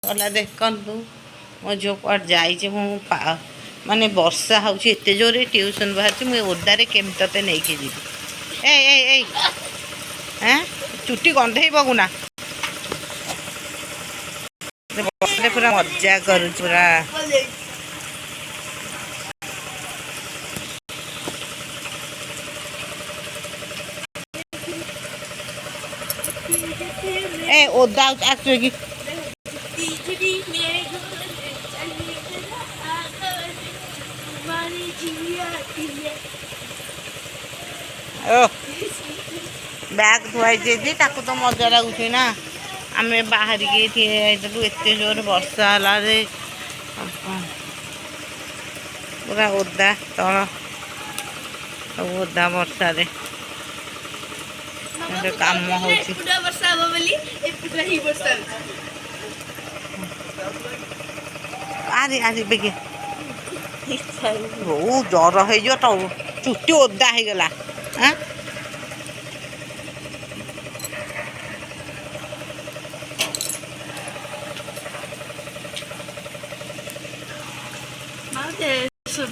ଗଲା ଦେଖନ୍ତୁ ମୋ ଝିଅ କୁଆଡ଼େ ଯାଇଛି। ମୁଁ ମାନେ ବର୍ଷା ହେଉଛି ଏତେ ଜୋରରେ, ଟ୍ୟୁସନ୍ ବାହାରିଛି, ମୁଁ ଏ ଓଦାରେ କେମିତି ତତେ ନେଇକି ଯିବି? ଏଇ ଏଇ ଏଇ, ଏଁ ଚୁଟି ଗନ୍ଧେଇବ ଗୁନା। ବର୍ଷାରେ ପୁରା ମଜା କରୁଛି ପୁରା। ଏ ଓଦା ଆସିବେ କି? ଓ ବ୍ୟାଗ୍ ଥୁଆ ହେଇଛି, ତାକୁ ତ ମଜା ଲାଗୁଛି ନା। ଆମେ ବାହାରିକି ଠିଆ ହେଇଥିଲୁ, ଏତେ ଜୋରରେ ବର୍ଷା ହେଲା ଯେ ପୁରା ଓଦା, ତଳ ସବୁ ଓଦା ବର୍ଷାରେ। ଏବେ କାମ ହଉଛି। ବର୍ଷା ହବ ବୋଲି ଏପଟୁଆ ହିଁ ବର୍ଷା ହଉଛି। ଆରେ ଆରେ, ବେଗେ ବହୁ ଜର ହେଇଯିବ ତ, ଚୁଟି ଓଦା ହେଇଗଲା। ଆଁ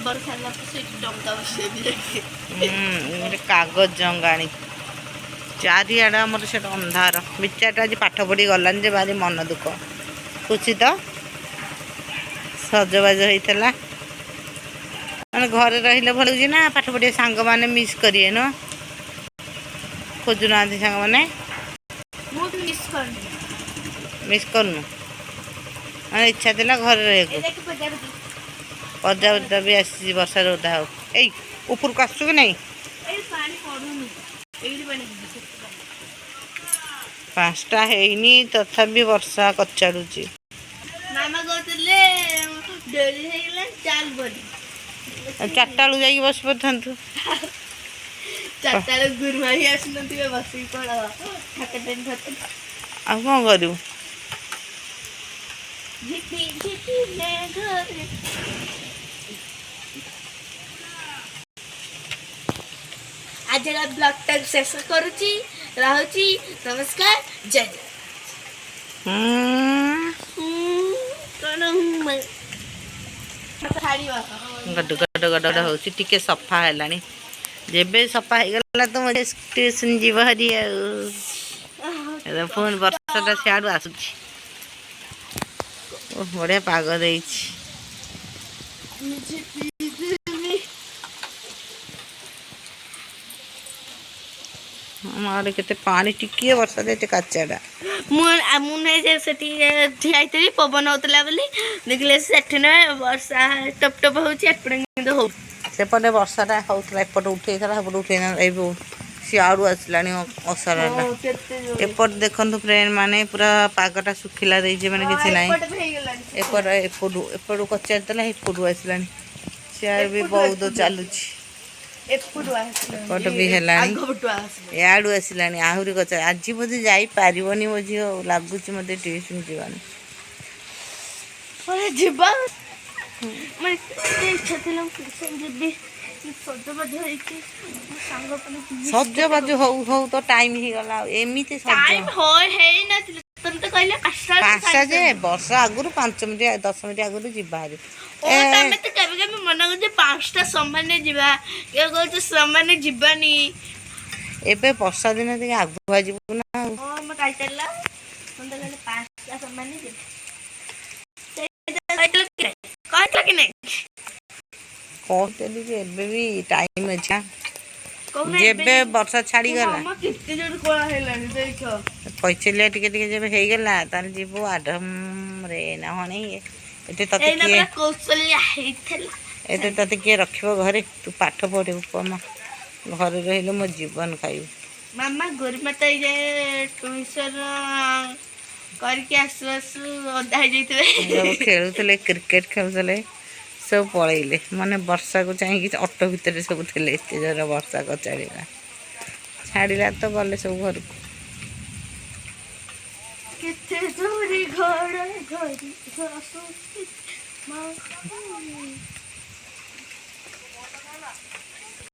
ବର୍ଷା ହେଲା ପରେ ସେଇଠି ଡଙ୍ଗା ବସେଇ ଗୋଟେ କାଗଜ ଜଙ୍ଗାଣି ଚାରିଆଡ଼େ ଆମର। ସେଟା ଅନ୍ଧାର। ବିଚାରଟା ଆଜି ପାଠ ପଢ଼ି ଗଲାନି ଯେ ଭାରି ମନ ଦୁଃଖ। ଖୁସି ତ ସଜବାଜ ହେଇଥିଲା। ମାନେ ଘରେ ରହିଲେ ଭଲ ଲାଗୁଛି ନା ପାଠ ପଢ଼ିବା ସାଙ୍ଗମାନେ ମିସ୍ କରିବେ? ନୁହଁ, ଖୋଜୁନାହାନ୍ତି ସାଙ୍ଗମାନେ? ମୁଁ ମିସ୍ କରୁନି। ମିସ୍ କରୁନୁ? ମାନେ ଇଚ୍ଛା ଥିଲା ଘରେ ରହିବାକୁ। ଏ ଦେଖ ପ୍ରଜାପତି। ପ୍ରଜାପତି ବି ଆସିଛି। ବର୍ଷାରେ ଓଦା ହଉ। ଏଇ ଉପରକୁ ଆସୁଛୁ କି ନାଇଁ? ଏଇ ପାଣି ପଡୁନି, ଏଇଠି ପାଣି ପଡୁଛି। 5ଟା ହେଇନି, ତଥାପି ବର୍ଷା କଚାଡୁଛି। ମାମା କହୁଥିଲେ ଡେରି ହେଇଗଲା ଚାଲ ବୋଲି। 4ଟା ବେଳକୁ ଯାଇକି ବସି ପଡ଼ିଥାନ୍ତୁ। 4ଟା ବେଳକୁ ଗୁରୁମା ହିଁ ଆସୁନଥିବେ, ବସିକି କଣ ଠାକୁର ଠାକୁର। ଆଉ କ'ଣ କରିବୁ? ଝିପି ଝିପି ମେଘରେ। ଆଜିର ବ୍ଲଗଟାକୁ ଶେଷ କରୁଛି, ରହୁଛି, ନମସ୍କାର, ଜୟ ଜୟ। କଣ ଛାଡ଼ିବ? ଗଡ ଗଡ ଗଡ ଗଡ ହେଉଛି। ଟିକେ ସଫା ହେଲାଣି। ଯେବେ ସଫା ହେଇଗଲା ତ ମୋ ଟ୍ୟୁସନ୍ ଯିବ ଭାରି। ଆଉ ଏବେ ପୁଣି ବର୍ଷାଟା ସିଆଡ଼ୁ ଆସୁଛି। ଓ ବଢ଼ିଆ ପାଗ ଦେଇଛି। ଝିପି ଝିପି। ଆମ ଆଡ଼େ କେତେ ପାଣି, ଟିକିଏ ବର୍ଷା ଏତେ କାଚାଟା। ମୁଁ ନୁହେଁ ଯେ ସେଠି ଠିଆ ହେଇଥିଲି, ପବନ ହଉଥିଲା ବୋଲି ଦେଖିଲେ ସେଠି ନୁହେଁ, ବର୍ଷା ଟପ ଟପ ହଉଛି, ଏପଟେ କିନ୍ତୁ ହଉ ସେପଟେ ବର୍ଷାଟା ହଉଥିଲା, ଏପଟେ ଉଠେଇଥିଲା, ସେପଟେ ଉଠେଇ ଏବେ ସିଆଡ଼ୁ ଆସିଲାଣି ଅସାରଟା। ଏପଟେ ଦେଖନ୍ତୁ ଫ୍ରେଣ୍ଡ ମାନେ, ପୁରା ପାଗଟା ଶୁଖିଲା ଦେଇଛି, ମାନେ କିଛି ନାହିଁ। ଏପଟେ ବି ହେଇଗଲାଣି। ଏପଟ ଏପଟୁ ଏପଟୁ କଚାରି ଦେଲା, ଏପଟୁ ଆସିଲାଣି। ସିଆଡ଼େ ବି ଏପଟୁ ବହୁତ ଏପଟୁ ଚାଲୁଛି। ଏପଟୁ ଆସିଲାଣି। ଏପଟ ବି ହେଲାଣି। ଆଗ ପଟୁ ଆସିଲାଣି। ଇଆଡ଼ୁ ଆସିଲାଣି ଆହୁରି ଗଛ। ଆଜି ବୋଧେ ଯାଇପାରିବନି ମୋ ଝିଅ, ଲାଗୁଛି ମୋତେ, ଟ୍ୟୁସନ୍ ଯିବନି। ଆରେ ଯିବା, ମୋର ଏତେ ଇଚ୍ଛା ଥିଲା ମୁଁ ଟ୍ୟୁସନ୍ ଯିବି, ସଜବାଜ ହେଇକି ମୋ ସାଙ୍ଗ ମାନେ। ସଜବାଜ ହଉ ହଉ ତ ଟାଇମ୍ ହେଇଗଲା। ଆଉ ଏମିତି ସଜ ଟାଇମ୍ ହେଇନଥିଲା, ତମେ ତ କହିଲେ 5ଟା। 5ଟା ଯେ ବର୍ଷା ଆଗରୁ 5 ମିନିଟ୍ 10 ମିନିଟ୍ ଆଗରୁ ଯିବା ଭାରି। ଓ ତମେ ତ କେବେ କେବେ ମନା କରୁଛ 5ଟା ସମାନେ ଯିବା, କେବେ କହୁଛ ସମାନେ ଯିବାନି। ଏବେ ବର୍ଷା ଦିନ, ଟିକେ ଆଗୁଆ ଯିବୁ ନା ଆଉ। ହଁ, ମୋ ଟାଇଟେଲ ତମେ ତ କହିଲେ 5ଟା ସମାନେ ଯିବା। କହିଥିଲ କି ନାଇଁ? କହିଥିଲ କି ନାଇଁ? କହୁଥିଲି ଯେ ଏବେ ବି ଟାଇମ୍ ଅଛି ନା। କହୁନ। ଯେବେ ବର୍ଷା ଛାଡ଼ିଗଲା। ମାମା, କେତେ ଜୋର କଳା ହେଲାଣି ଦେଖ। ପଇଚିଲିଆ ଟିକେ ଟିକେ ଯେବେ ହେଇଗଲା, ତାହେଲେ ଯିବୁ ଆଡମରେ ନା ହଣେଇ ଏତେ ତତେ ଏଇନା କିଏ ପୁରା କୌଶଲ୍ୟା ହେଇଥିଲା। ଏତେ ତତେ କିଏ ରଖିବ ଘରେ? ତୁ ପାଠ ପଢ଼ିବୁ ମା, ଘରେ ରହିଲେ ମୋ ଜୀବନ ଖାଇବୁ। ମାମା, ଗୁରୁମା ତ ଏଇ ଯାଏ ଟ୍ୟୁସନ କରିକି ଆସୁ ଆସୁ ଓଦା ହେଇଯାଇଥିବେ। ସବୁ ଖେଳୁଥିଲେ, କ୍ରିକେଟ ଖେଳୁଥିଲେ, ସବୁ ପଳେଇଲେ। ମାନେ ବର୍ଷାକୁ ଚାହିଁକି ଅଟୋ ଭିତରେ ସବୁ ଥିଲେ। ଏତେ ଜୋର ବର୍ଷା କଚାଡ଼ିଲା, ଛାଡ଼ିଲା ତ ଗଲେ ସବୁ ଘରକୁ। କେତେ ଜୋରେ ଘଡ଼ ଘଡ଼ି ଆସୁଛି ମା।